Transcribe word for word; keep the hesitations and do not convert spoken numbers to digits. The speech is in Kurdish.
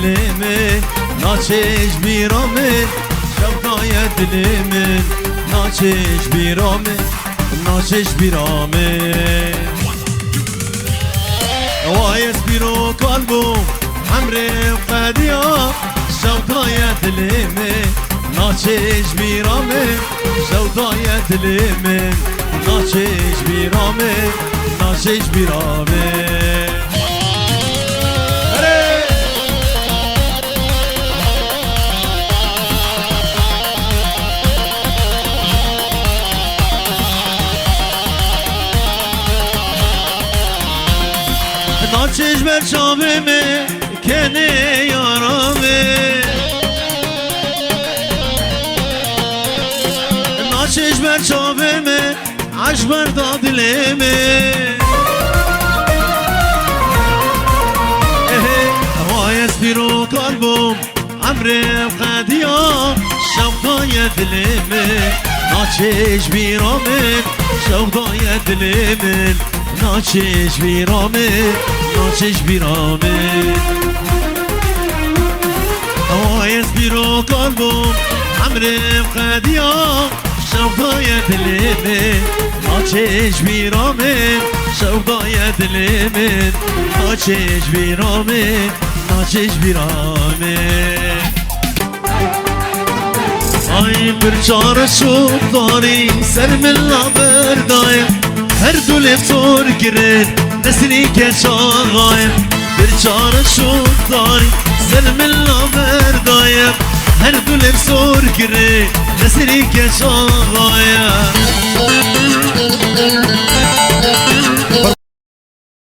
Dilê min naçe ji bîra min, şewqaye dilê min, naçe ji bîra min, naçe ji bîra min. Wa ez pîrokal bûm, emrê qediya, şewqaye dilê min, naçe ji bîra min, şewqaye dilê min, naçe ji bîra min, naçe ji bîra min. Erê! Naçe ji ber çavê me kenê yara me. Naçe ji ber çavê me, eşber da dilê me. Ehe, ewa ez pîrokal bûm, emrê qediya, şewqaye dilê min, naçe ji bîra min, şewqaye dilê min, naçe ji bîra min, naçe ji bîra min. Ewa ez pîrokal bûm, emrê qediya, şewqaye dilê min, naçe ji bîra min, şewqaye dilê min, naçe ji bîra min, naçe ji bîra min. Ay bir çare şûdarî ser min laber daye, her du lêv sor girin, nesrî keç axaye. Bir çare şûdarî ser min laber daye, her du lêv sor girin, nesrî keç axaye.